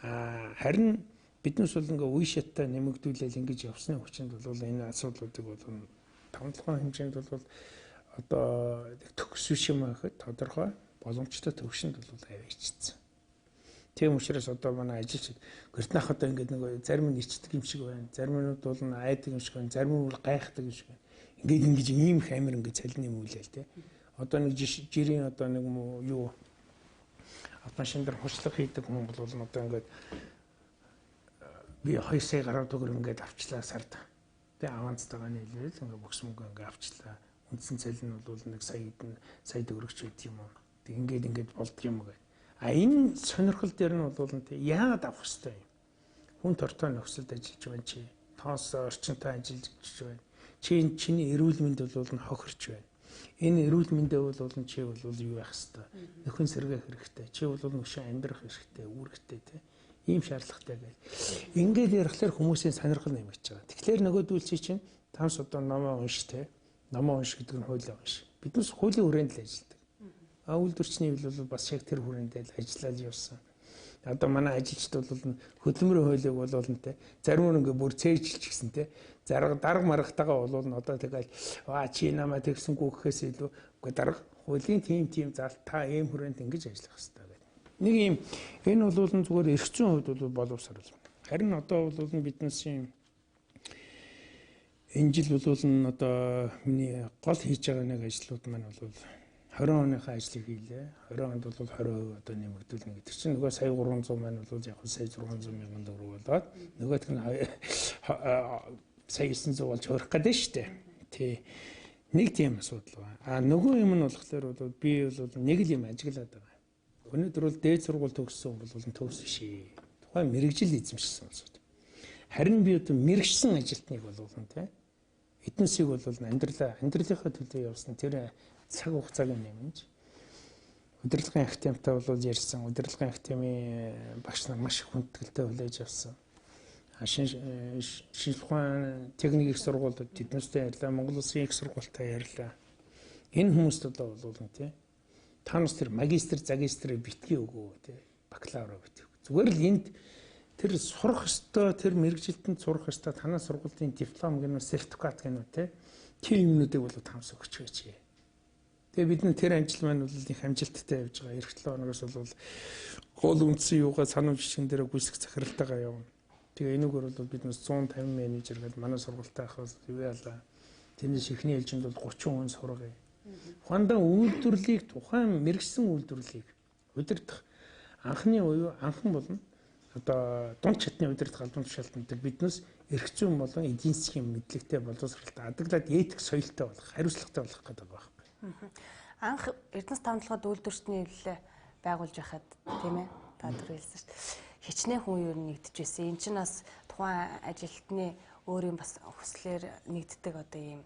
А харин биднес бол ингээ үе шаттай нэмэгдүүлэл ингэж явсны хүчинд бол энэ асуудлуудыг бол 5-7 хэмжээнд бол одоо төгс биш юм гэхэд тодорхой боломжтой төвшөнд бол аваачсан. Тийм учраас одоо манай ажилчид гэртнах одоо ингээд нэг зарим нь ичдэг юм шиг байна, зарим нь бол айдаг юм шиг байна, зарим нь бол гайхдаг юм шиг байна. Ингээд ингэж ийм их амир ингээд цалин нэмүүлээл те. Одоо нэг жирийн одоо нэг юу автомашин дээр хушлах хийдэг хүн бол одоо ингээд би 2 сая гаруй төгрөг ингээд авчлаа сард. Тэгээ аванстайгаа нийлээл ингээд бөгс мөнгө ингээд авчлаа. Үндсэн цалин бол нэг сая хэдэн сая төгрөгч байд юм уу. Тэг ингээд ингээд болдго юм гээд. А энэ сонирхол дээр нь бол тэ яагаад авах ёстой юм? Хүн тортой нөхцөлд ажиллаж байна чи. Тоос орчинтой ажиллаж байна. Чи чиний эрүүл мэнд бол нь хохирч байна. Энэ эрүүл мэндээ бол чи бол юу байх ёстой? Нөхөн сэргээх хэрэгтэй. Чи бол нөхшөө амьдрах хэрэгтэй, үүрэгтэй тэ. Ийм шаардлагатай гэл. Ингээд ярихлаар хүмүүсийн сонирхол нэмэгдэж байгаа. Тэгэхээр нөгөөдүүл чи чинь тамс одоо номоо унш тэ. Номоо унш гэдэг нь хуулиа унш. Биднес хуулийн хүрээнд л ажилладаг. А үйлдвэрчний хэвлэл бол бас яг тэр хүрээнд л ажиллаад явсан. Одоо манай ажилчид бол хөдөлмөрийн хуулийг бол тэ зарим нь ингээ бүр цээжилч гисэн тэ. Зарга дарга маргатайгаа бол одоо тэгэл аа чи намаа тэгсэнгүй гэхээс илүү үгүй дарга хуулийн тийм залт та ийм хүрээнд ингэж ажиллах хэрэгтэй гэдэг. Нэг ийм энэ бол зүгээр эрх зүйн хувьд бол боловсрал. Харин одоо бол биднес энэ жил бол одоо миний гол хийж байгаа нэг ажлууд маань бол 20 оныхаа ажлыг хийлээ. 20 онд бол 20% одоо нэмэгдүүлнэ гэдэг чинь нөгөө сая 300 маань бол яг сая 600 мянган төгрөг болоод нөгөөх нь сая 900 болж хөрөх гэдэг шүү дээ. Тий. Нэг тийм асуудал байна. А нөгөө юм нь болохоор бол би бол нэг л юм ажиглаад байгаа. Өнөөдөр бол дээд сургууль төгссөн бол төгс биш ээ. Тухайн мэргэжил эзэмшсэн улсууд. Харин би одоо мэргэжсэн ажилтныг бол тий. Эднүсийг бол амьдралынхаа төлөө явсан тэр цаг хугацааг нэмж удирдлагын академитай бол ярьсан. Удирдлагын академийн багш нар маш их хүндэтгэлтэй хүлээж авсан. Шинжлэх ухаан техник их сургуулиуд тэднэртэй ярьлаа, Монгол Улсын их сургуультай ярьлаа. Энэ хүмүүст одоо бол тий. Та нар тэр магистр, загистр битгий өгөө тий. Бакалавра битгий. Зүгээр л энд тэр сурах ёстой, тэр мэргэжилтэнд сурах ёстой танай сургуулийн диплом гэнэ, сертификат гэнэ тий. Тийм юмнуудыг бол тамс өгч байж. Тэгээ бид нар тэр амжилт маань бол их амжилттай явж байгаа. Эх 7 хоногоос бол гол үндсэн юугаа санамж жишгэн дээр гүйцэх захиралтайгаа явна. Тэгээ энүүгээр бол бид нар 150 менежер гэдэг манай сургуультай ах бол юу яалаа. Тэрнээс эхний ээлжинд бол 30 хүн сургая. Ухаандаа үйлдвэрлэлийг тухайн мэргэжсэн үйлдвэрлэлийг удирдах анхны буюу анхан болон одоо дунд чатны удирдах албан тушаалтанд биднээс эрх зүйн болон эдийн засгийн мэдлэгтэй боловсралтай адаглаад этик соёлтой болох, хариуцлагатай болох гэдэг байгаа.
Анх Эрдэнэс 5-7-д үйлдвэрчний хэвлэлээ байгуулж байхад тийм ээ та түр хэлсэн шүү дээ. Хичнээн хүн юу нэгдэж байсан. Энэ чинь бас тухайн ажилтны өөрийн бас хүслээр нэгддэг одоо ийм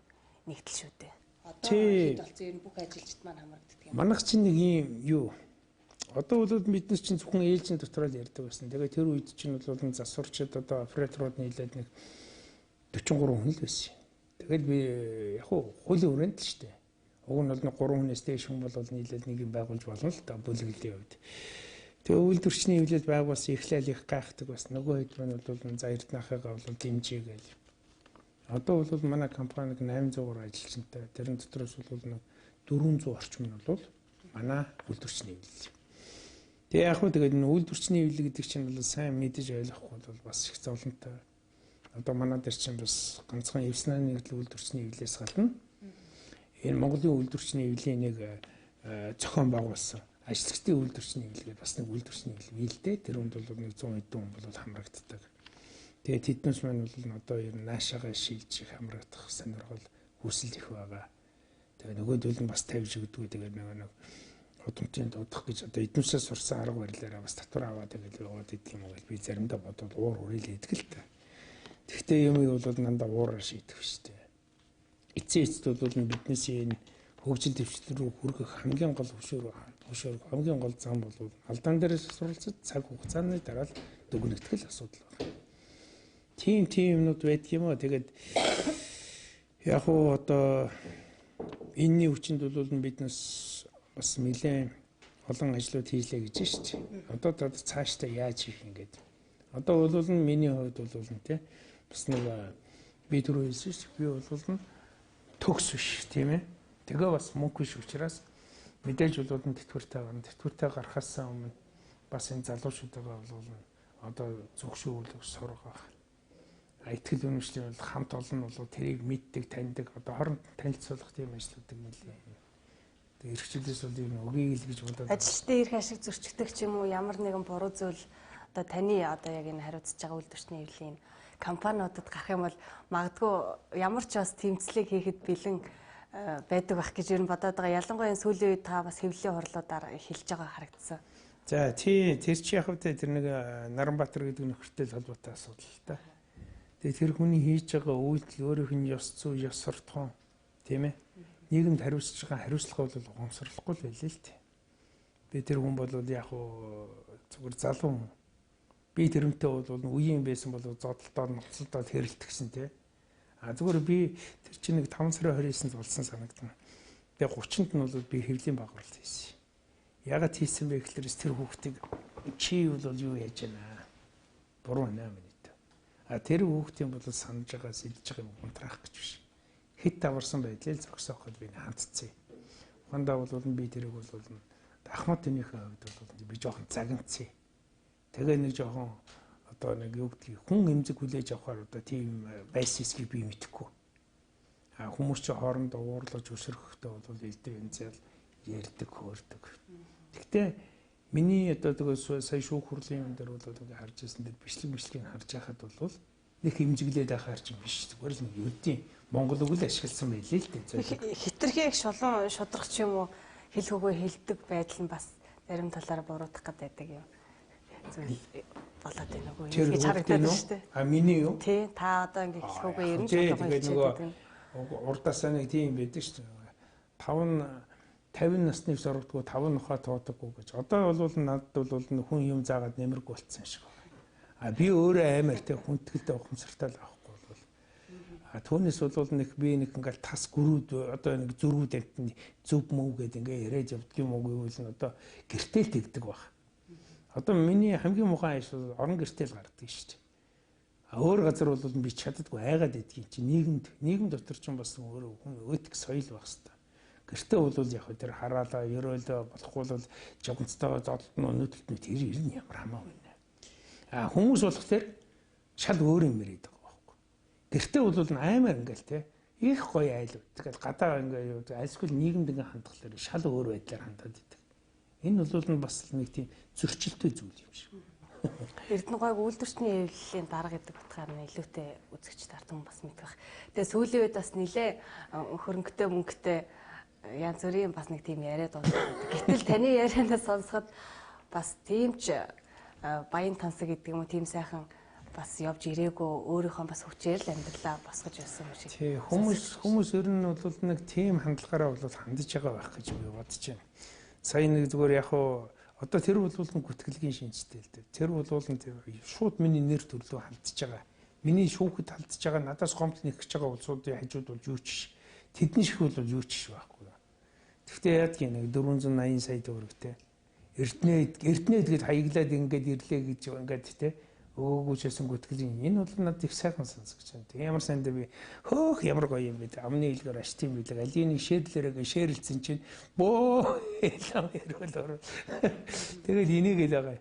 нэгдэл шүү дээ. Одоо хэд болсон ер нь бүх ажилчид маань хамрагддаг юм.
Манайх чинь нэг ийм юу одоо бол бид нар чинь зөвхөн ээлжийн дотроо л ярьдаг байсан. Тэгээ тэр үед чинь бол засварчид одоо операторууд нийлээд нэг 43 хүн л байсан. Тэгэл би яг хуулийн хүрээнд л шүү дээ. Уг нь бол 3 хүнээс дээш хүн бол нийлээл нэг юм байгуулж болно л да бүлэглэлийн хувьд. Тэгээ үйлдвэрчний хэвлэл байгуулсан эхлээл их гайхдаг бас нөгөө хэд маань бол за Эрдэнэхээгаа бол дэмжиж гээл. Одоо бол манай компаниг 800 ажилчинтай. Тэрэн дотроос бол нэг 400 орчим нь бол манай үйлдвэрчний хэвлэл. Тэгээ яг хөө тэгээд энэ үйлдвэрчний хэвлэл гэдэг чинь бол сайн мэдэж ойлгохгүй бол бас их зовлонтой. Одоо манай дээр чинь бас ганцхан 9-ны нэгдэл үйлдвэрчний хэвлэлээс гадна энэ Монголын үйлдвэрчний хэвлэлийн нэг зохион байгуулсан ажилчдын үйлдвэрчний хэвлэл гэдэг бас нэг үйлдвэрчний хэвлэл биелдэ. Тэр хүнд бол нэг 100 хэдэн хүн бол хамрагддаг. Тэгээ тэднээс маань бол одоо ер нь наашаага шилжих хамрагдах сонирхол хүсэл их байгаа. Тэгээ нөгөөдөл нь бас тавьж өгдөг. Тэгээ нэг удамтын дуудах гэж одоо эднүсээ сурсан арга барилаараа бас татвар аваад тэгэл яваад идэх юм уу гэж би заримдаа бодвол уур хүрээл идэх л та. Тэгвэл юмыг бол дандаа уураар шийдэх биш үү. Эцсийн эцэст бол биднээс энэ хөгжил дэвшил рүү хүргэх хамгийн гол хөшөөр хамгийн гол зам бол алдаан дээрээс суралцаж цаг хугацааны дараа л дүгнэгдэх асуудал байна. Тийм юмнууд байдаг юм аа. Тэгээд яг уу одоо энэний хүчинд бол биднес бас нэлээд олон ажлууд хийлээ гэж шээ. Одоо цаашдаа яаж хийх юм гээд. Одоо бол миний хувьд бол тий бас нэг би түрүү хэлсэн шүү. Би бол төгс биш тийм ээ. Тэгээ бас мөнгө биш учраас мэдээж бол тэтгэвртэй гарна. Тэтгэвртэй гарахаас өмнө бас энэ залуучуудаа бол одоо зөвшөөрөл сургах. Итгэл үнэмшлийн бол хамт олон бол тэрийг мэддэг, таньдаг, одоо хооронд танилцуулах тийм ажлуудыг нэлээ. Тэгээ эрхчлээс бол юм үгийг л гэж бодоод
ажилчдын эрх ашиг зөрчигдөх ч юм уу ямар нэгэн буруу зүйл одоо таны одоо яг энэ хариуцж байгаа үйлдвэрчний хэвлэлийн компаниудад гарах юм бол магадгүй ямар ч бас тэмцлэг хийхэд бэлэн байдаг байх гэж ер нь бодоод байгаа. Ялангуяа энэ сүүлийн үед та бас хэвлэлийн хурлуудаар хэлж байгаа харагдсан.
За тий, тэр чи яг тэ тэр нэг Наранбаатар гэдэг нөхөртэй л холбоотой асуудал л та. Тэгээ тэр хүний хийж байгаа үйлдэл өөрийнх нь ёс зүй, ёс суртахуун тийм ээ. Нийгэмд хариуцж байгаа хариуцлага бол ухамсарлахгүй л байлээ л дээ. Би тэр хүн бол яг уу зүгээр залуу хүн. Би тэрнтэй бол үеийн байсан бол зодолдоод ноцолдоод хэрэлтгсэн тий. А зүгээр би тэр чинь нэг 5 сарын 29-нд болсон санагдана. Тэгээ 30-нд нь бол би хэвлийн багварлт хийсэн. Ягаад хийсэн бэ гэхлээр тэр хүүхдийг чи бол юу яаж байна? Буруу байна миний. А тэр хүүхдийн бол санаж байгаа, сэлж байгаа юм унтраах гэж биш. Хэд даварсан байдлыг зогсооход би хандцсан. Ухаандаа бол би тэрийг бол ахмад тэнийхээ хувьд бол би жоохон загнацсан. Тэгээ нэг жоохон одоо нэг юу гэдгийг хүн эмзэг хүлээж авахар одоо тийм байсан эсгийг би мэдэхгүй. А хүмүүс чи хоорондоо уурлаж өсөрөхтэй бол элдв янзал ярьдаг, хөөрдөг. Гэхдээ миний одоо тэгээ сая шүүх хурлын юм дээр бол ингээ харж байсан дээр бичлэг харж байхад бол нэг хэмжиглээд байхаар ч юм биш. Зүгээр л нэг ердийн монгол үг л ашигласан байлээ л дээ.
Хитрхи их шулуун шудрах ч юм уу хэл хөгөө хэлдэг байдал нь бас зарим талаараа буруутгах гэдэг юм зүйл болоод байна уу гэж харагдаад байна шүү дээ.
А миний юу?
Тий, та одоо ингээ хэл хөгөө ер нь шулуун хэлчихээд байдаг.
Урдаасаа нэг тийм байдаг шүү дээ. 50 насны сургадгүй 5 нухаа тоодоггүй гэж. Одоо бол надад бол хүн юм заагаад нэмэргүй болцсон шиг байна. А би өөрөө амар те хүндгэлтэй ухамсартай л авахгүй бол. А түүнээс бол нэг би нэг ингээл тас гүрүүд одоо нэг зөрүүд амтны зөв мөв гэдэг ингээ яриад явдаг юм уу гэвэл нь одоо гэртэл тэгдэг баг. Одоо миний хамгийн муухай аш бол орон гэртэл гардаг шүү дээ. А өөр газар бол би чаддаггүй айгаад идэх юм чи нийгэм дотор ч бас өөрөө хүн өтг соёл байх хэвээр. Гэртээ бол яг тэр хараалаа, ерөөлөө болохгүй бол жогонцтойгоо зодолт нь өнөдөлт нь тэр ер нь ямар хамаагүй нэ. А хүмүүс болохоор шал өөр юм яриад байгаа байхгүй. Гэртээ бол аймаар ингээл те их гоё айл. Тэгэл гадаа ингээ юу альсгүй нийгэмд ингээ хандхалаар шал өөр байдлаар хандаад идэг. Энэ бол бас нэг тийм зөрчилтэй зүйл юм шиг.
Эрдэнэ гойг үйлдвэрчний хэвлэлийн дарга гэдэг утгаар нь илүүтэй үзэгч тартан бас мэдэх. Тэгээ сүүлийн үед бас нилээ хөрөнгөтэй мөнгөтэй янз бүрийн бас нэг тийм яриад болдог. Гэтэл таны ярианаас сонсоход бас тийм ч баян тансаг гэдэг юм уу тийм сайхан бас явж ирээгүй өөрийнхөө бас хүчээр л амьдралаа босгож байсан юм шиг.
Тий, хүмүүс ер нь бол нэг тийм хандлагаараа бол хандж байгаа байх гэж би бодож байна. Сая нэг зүгээр яг уу одоо тэр бол гүтгэлгийн шинжтэй л дээ. Тэр бол шууд миний нэр төрлөө хандж байгаа. Миний шүүхэд хандж байгаа надаас гомдол нэгж байгаа улсуудын хажууд бол юу ч тэдний шиг бол юу ч байхгүй. Гэхдээ яадгийн нэг 480 сая төгрөгтэй. Эрдэнэт гэж хаяглаад ингээд ирлээ гэж ингээд те өгөөгүйчсэн гүтгэл энэ бол надад их сайхан сонсогч байна. Тэг ямар сайндаа би хөөх ямар гоё юм бэ. Амны илгээр аш тийм билэг. Алийн нэг шээдлэрээ шээрэлцэн чинь бөө лам ярил ороо. Тэгэл энийг л байгаа.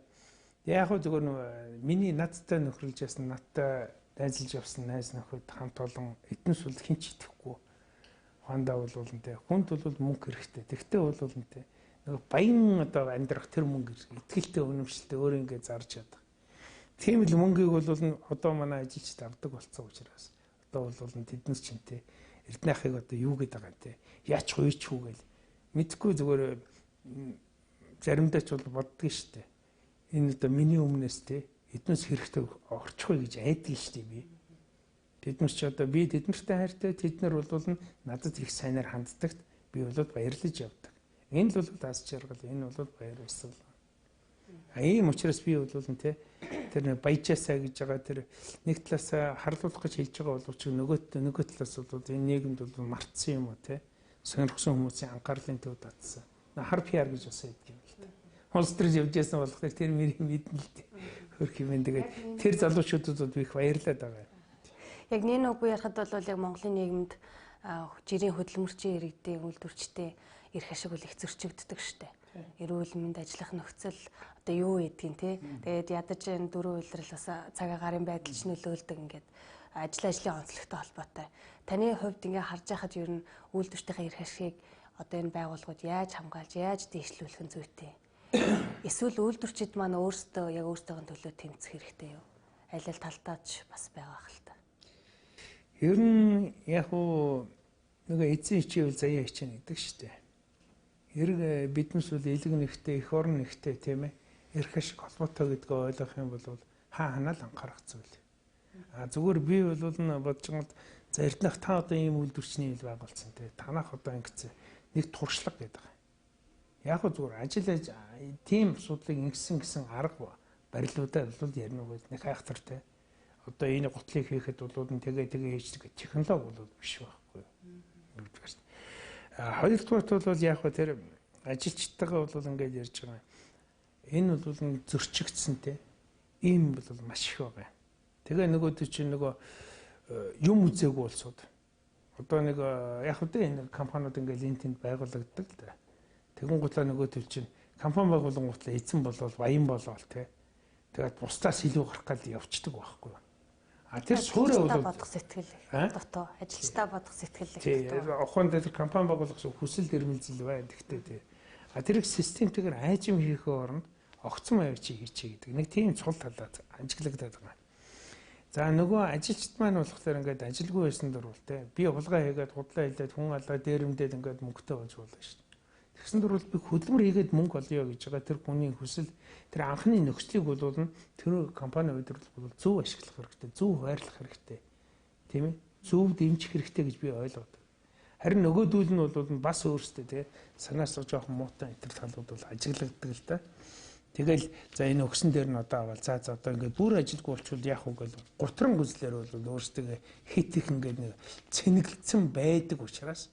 Яг хөө зүгээр нөө миний надтай нөхөрлж ясан надтай найзалж явсан найз нөхөд хамт олон эдэн сул хинч итгэхгүй. Ухаандаа бол үнтэй. Хүнд бол мөнгө хэрэгтэй. Тэгтээ бол үнтэй. Нөгөө баян одоо амьдрах тэр мөнгө итгэлтэй үнэмшилтэй өөр ингэ зарж чадах. Тийм л мөнгийг бол одоо манай ажилчид авдаг болсон учраас одоо бол тэднес чинтэй Эрдэнэхийг одоо юу гэдэг байгаа юм те яач хуйч үү гэл мэдхгүй зүгээр заримдаа ч бол боддгийн штэ. Энэ одоо миний өмнөөс те эднээс хэрэгтэй орчихгүй гэж айдаг штэ би. Тэднес ч одоо би тэднэртэй хайртай, тэд нар бол надад их сайнаар ханддагт би бол баярлаж явдаг. Энэ л бол аз жаргал, энэ бол баяр баясгал. А ийм учраас би бол те тэр нэг баяжаасаа гэж байгаа тэр нэг талаас харлуулах гэж хэлж байгаа боловч нөгөө талаас бол энэ нийгэмд бол мартсан юм уу те сонирхсан хүмүүсийн анхаарлын төв татсан. Хар PR гэж бас байдаг юм л та. Улс төрж явж байсан болохоор тэр мэрийг мэднэ л дээ. Хөрх юм тэгээд тэр залуучуудад би их баярлаад байгаа юм.
Яг нэг үгүй ярихад бол яг Монголын нийгэмд жирийн хөдөлмөрчийн иргэдийн үйлдвэрчтэй эрх ашиг бол их зөрчигддөг штэ. Эрүүл мэнд ажиллах нөхцөл одоо юу гэдгийг те. Тэгээд ядаж энэ дөрөв үйлрэл бас цаг агарын байдал ч нөлөөлдөг ингээд ажил ажлын онцлогтой холбоотой. Таны хувьд ингээ харж байхад ер нь үйлдвэрчдийн эрх ашигыг одоо энэ байгууллагууд яаж хамгаалж, яаж дээшлүүлэх нь зүйтэй? Эсвэл үйлдвэрчид маань өөрсдөө яг өөрсдийнхөө төлөө тэмцэх хэрэгтэй юу? Аль аль талдаа ч бас байгаа хэл та.
Ер нь яг уу нөгөө эзэн хичээвэл заяа хичээнэ гэдэг шүү дээ. Эрг биднес бол элэг нэгтэй, эх орон нэгтэй тийм ээ. Эрх ашиг холбоотой гэдгээ ойлгох юм бол хаа ханаал анхаарах зүйл. А зүгээр би бол бодож байгаа за Эрдэнэх та одоо ийм үйлдвэрчний ил байгуулсан тийм. Танах одоо ингэсэн нэг туршлага гэдэг. Яг хөө зүгээр ажил тийм асуудлыг ингэсэн гэсэн арга барилуудаа бол ярина уу гэж нэг хайхтартай. Одоо энэ гутлыг хийхэд бол тэгээ тэгээ хийждэг технологи бол биш байхгүй юу. Хоёрдугаарт бол яг хөө тэр ажилчтайгаа бол ингээд ярьж байгаа. Энэ бол зөрчигдсөн те. Ийм бол маш их байгаа. Тэгээ нөгөөд чинь нөгөө юм үзээгүй улсууд. Одоо нэг яг хөө энэ компаниуд ингээд энэ тэнд байгуулагддаг л да. Тэгэн гутлаа нөгөө төл чинь компани байгуулган гутлаа эзэн болол баян болол те. Тэгээд бусдаас илүү гарах гал явцдаг байхгүй юу. А тэр суурэ бол
бодох сэтгэл дутуу, ажилчдаа бодох сэтгэл их
дутуу. Ухаан дээр компани байгуулах хүсэл эрмэлзэл байна. Тэгтээ тий. А тэрийг системтэйгээр айжим хийхээ оронд огцом авчи хийчихье гэдэг нэг тийм цул талаа ажиглагдаад байгаа. За нөгөө ажилчид маань болохоор ингээд ажилгүй байсан дөрвөл те. Би хулгай хийгээд худлаа хийлээд хүн алгаа дээрэмдээд ингээд мөнгөтэй болж болно шүү дээ. Тэгсэн дөрвөл би хөдөлмөр хийгээд мөнгө олъё гэж байгаа тэр хүний хүсэл тэр анхны нөхцөлийг бол тэр компани удирдлага бол зөв ашиглах хэрэгтэй, зөв хуваарлах хэрэгтэй. Тийм ээ? Зөв дэмжих хэрэгтэй гэж би ойлгодог. Харин нөгөөдүүл нь бол бас өөрсдөө тий санаасаа жоохон муутай энэ төр талууд бол ажиглагддаг л да. Тэгэл за энэ өгсөн дээр нь одоо авал за за одоо ингээд бүр ажилгүй болчвол яах вэ гэл гутран гүзлэр бол өөрсдөө хит их ингээд нэг цэнэглэсэн байдаг учраас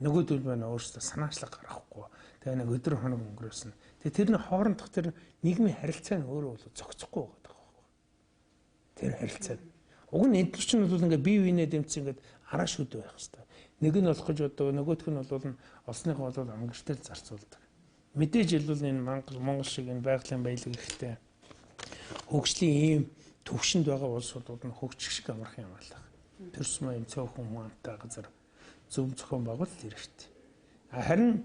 нөгөөдөл маань өөрсдөө санаачлаг гаргахгүй. Тэгээ нэг өдөр хоног өнгөрөөсөн. Тэгээ тэрний хоорондох тэр нийгмийн харилцаа нь өөрөө бол зохицохгүй байгаа байхгүй. Тэр харилцаа. Уг нь эдгээр чинь бол ингээд бие биенээ дэмцэн ингээд араа шүдэ байх хэвээр. Нэг нь болох гэж одоо нөгөөх нь бол олсныхоо бол ангиртэл зарцуулдаг. Мэдээж л энэ Монгол шиг энэ байгалийн баялаг ихтэй хөгжлийн ийм төвшөнд байгаа улсуудад нь хөгжих шиг амархан юм алга. Төрс мөн цөөхөн хүн амтай газар зөв зохион байгуулалт хэрэгтэй. Харин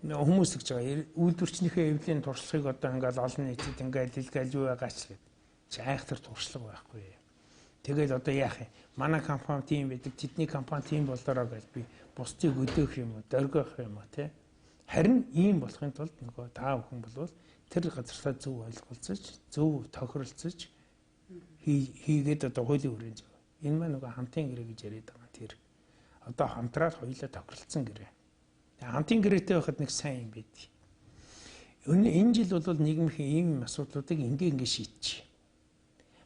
хүмүүс гэж байгаа үйлдвэрчнийхээ эвлийн туршлагыг одоо ингээл олон нийтэд ингээл илгээл юу байгаач гэд. Чи айхтар туршлага байхгүй. Тэгэл одоо яах юм? Манай компани тийм байдаг, тэдний компани тийм болоороо гэж би бусдыг өдөөх юм уу, дөргиох юм уу те. Харин ийм болохын тулд нөгөө та бүхэн болвол тэр газарлаа зөв ойлголцож, зөв тохиролцож хийгээд одоо хуулийн хүрээнд зөв. Энэ маань нөгөө хамтын гэрээ гэж яриад байгаа тэр. Одоо хамтраад хоёулаа тохиролцсон гэрээ. Хамтын гэрээтэй байхад нэг сайн юм байдаг. Энэ жил бол нийгмийн ийм асуудлуудыг ингээ ингээ шийдчихье.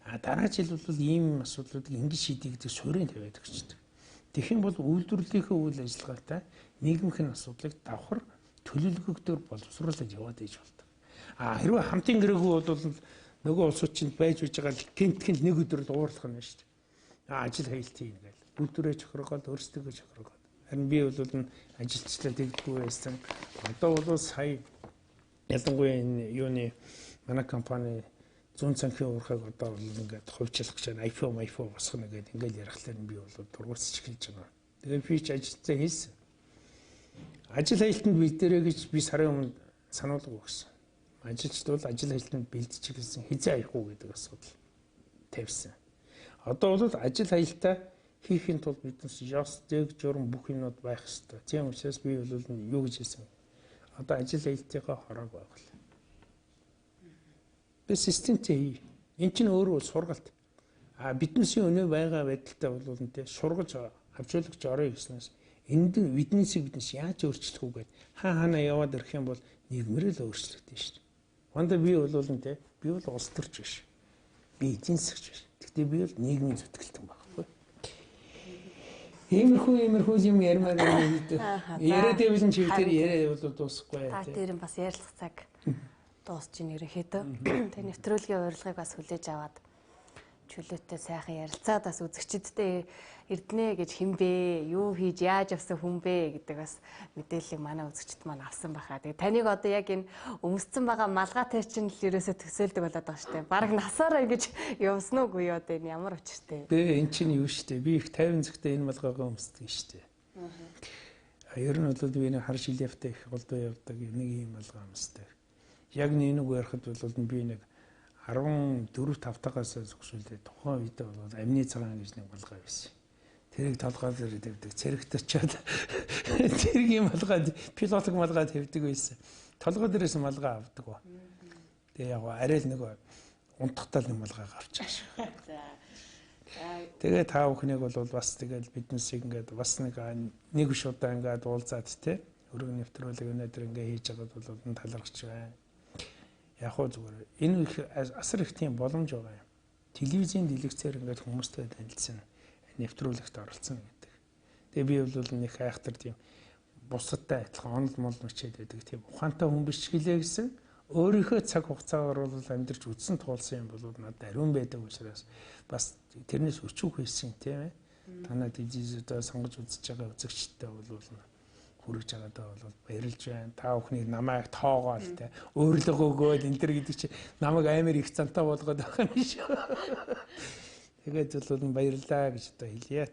А дараа жил бол ийм асуудлуудыг ингэ шийдье гэдэг суурийг тавиад өгчдөг. Тэгэх юм бол үйлдвэрлэлийнхээ үйл ажиллагаатай нийгмийн асуудлыг давхар төлөвлөгөөгдөр боловсруулаад яваад иж болдог. А хэрвээ хамтын гэрээгүй бол нөгөө улсууд чинь байж байгаа л гинтгэн нэг өдөр л уурлах нь шүү дээ. Ажил хаялт хийнэ гэл. Бүгдээрээ чохрогоод өөрсдөө чохрогоод. Харин би бол ажилчлаа тэгдэггүй байсан. Одоо бол сая ялангуяа энэ юуны манай компани зүүн цанхийн уурхайг одоо бол ингээд хувьчлах гэж байна. IPO IPO босгоно гэдэг ингээд ярихлаар би бол дургуутсч эхэлж байгаа. Тэгээ би ч ажилтаа хийсэн. Ажил хаялтанд бэлдээрэй гэж би сарын өмнө сануулга өгсөн. Ажилчид бол ажил хаялтанд бэлдэж эхэлсэн. Хизээ аях уу гэдэг асуудал тавьсан. Одоо бол ажил хаялтаа хийхин тулд биднес ёс, зэг, журам бүх юмнууд байх ёстой. Тийм учраас би бол юу гэж хэлсэн. Одоо ажил хаялтынхаа хороог байгуул. Би системтэй хий. Эн чинь өөрөө сургалт. А биднесийн өнөө байгаа байдалтай бол нэ сургаж хавчуулагч орё гэснээс энд биднесийг биднес яаж өөрчлөх үү гэд хаа хаана яваад ирэх юм бол нийгмээр л өөрчлөгдөн шүү дээ. Ванда би бол нэ би бол улс төрч биш. Би эдийн засгч биш. Гэхдээ би бол нийгмийн зүтгэлтэн байхгүй. Иймэрхүү юм ярмаар байна гэдэг. Яриад байвал чи тэр яриа бол дуусахгүй.
Та тэр нь бас ярилцах цаг дуусч ийн ерөнхийдөө. Тэгээ нэвтрүүлгийн урилгыг бас хүлээж аваад чөлөөтэй сайхан ярилцаад бас үзэгчдтэй эрдэнэ гэж хэн бэ? Юу хийж яаж явсан хүн бэ гэдэг бас мэдээллийг манай үзэгчд маань авсан байхаа. Тэгээ таныг одоо яг энэ өмсцэн байгаа малгайтай чинь л ерөөсөө төсөөлдөг болоод байгаа штэ. Бараг насаараа ингэж явсан уугүй юу одоо энэ ямар учиртай.
Бэ эн чинь юу штэ. Би их 50 зэгтээ энэ малгайгаа өмсдөг штэ. Ер нь бол би нэг хар шилефтэй их голдоо явдаг нэг ийм малгай өмсдөг. Яг нэг ярихад бол би нэг 14 5 тагаас зогсуулээ. Тухайн үед бол амны цагаан гэж нэг малгай байсан. Тэрийг толгой дээр тавьдаг. Цэрэгт очиод тэргийн малгай, пилотог малгай тавьдаг байсан. Толгой дээрээс малгай авдаг. Тэгээ яг арай л нэг унтахтаа л нэг малгай авч байгаа шүү. Тэгээ та бүхнийг бол бас тэгэл биднесийг ингээд бас нэг шудаа ингээд уулзаад те өргөн нэвтрүүлэг өнөөдөр ингээд хийж байгаад бол талархаж байна. Яг хөө зүгээр энэ их асар их тийм боломж байгаа юм. Телевизийн дэлгэцээр ингээд хүмүүстэй танилцсан, нэвтрүүлэгт оролцсон гэдэг. Тэгээ би бол нэг айхтар тийм бусадтай адилхан онол мол мөчээд байдаг тийм ухаантай хүн биш гэлээ гэсэн өөрийнхөө цаг хугацаагаар бол амьдарч үдсэн туулсан юм бол надад ариун байдаг учраас бас тэрнээс өчүүх хийсэн тийм ээ. Танаа телевизүүдээ сонгож үзэж байгаа үзэгчдтэй бол хүрэж байгаадаа бол баярлж байна. Та бүхнийг намайг тоогоол те өөрлөгөө өгөөд энэ төр гэдэг чи намайг амар их цантаа болгоод байгаа юм шүү. Тэгээд бол баярлалаа гэж одоо хэлье.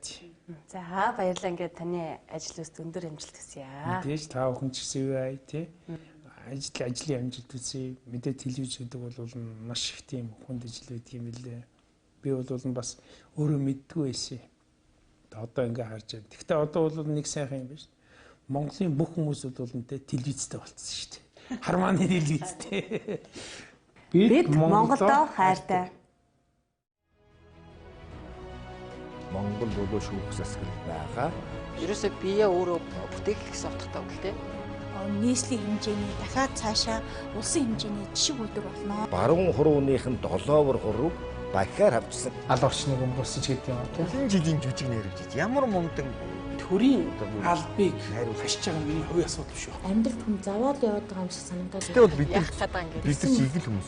За баярлалаа, ингээд таны ажил үст өндөр амжилт хүсье.
Мэдээж та бүхэн ч гэсэн юу ай те ажлын амжилт хүсье. Мэдээ телевиз гэдэг бол маш их тийм хүнд ажил байдаг юм билээ. Би бол бас өөрөө мэддгүй байсан. Одоо ингээ харж байна. Гэхдээ одоо бол нэг сайхан юм биш. Монголын бүх хүмүүс бол нэ телевизтэй болцсон шүү дээ. Хармааны телевизтэй.
Бид Монголдоо хайртай.
Монгол өлөө шүүх засаг байгаа.
Ерөөсөө бие өөрөө бүтээх гэсэн утгатай үг л дээ.
Нийслэлийн хэмжээний дахиад цаашаа улсын хэмжээний жишг үйлдвэр болно.
Баруун хурууных нь долоовор хурууг бахиар авчихсан.
Аль орчныг өмгөөсөж гэдэг юм уу?
Олон жилийн жүжиг нэрвж ямар мундаг
төрийн албыг хашиж байгаа нь миний хувийн асуудал биш үү?
Амьдрал хүн заваад яваад байгаа юм шиг санагдаад.
Тэгвэл бид
Яах гээд байгаа юм
бид нар ч игэл хүмүүс.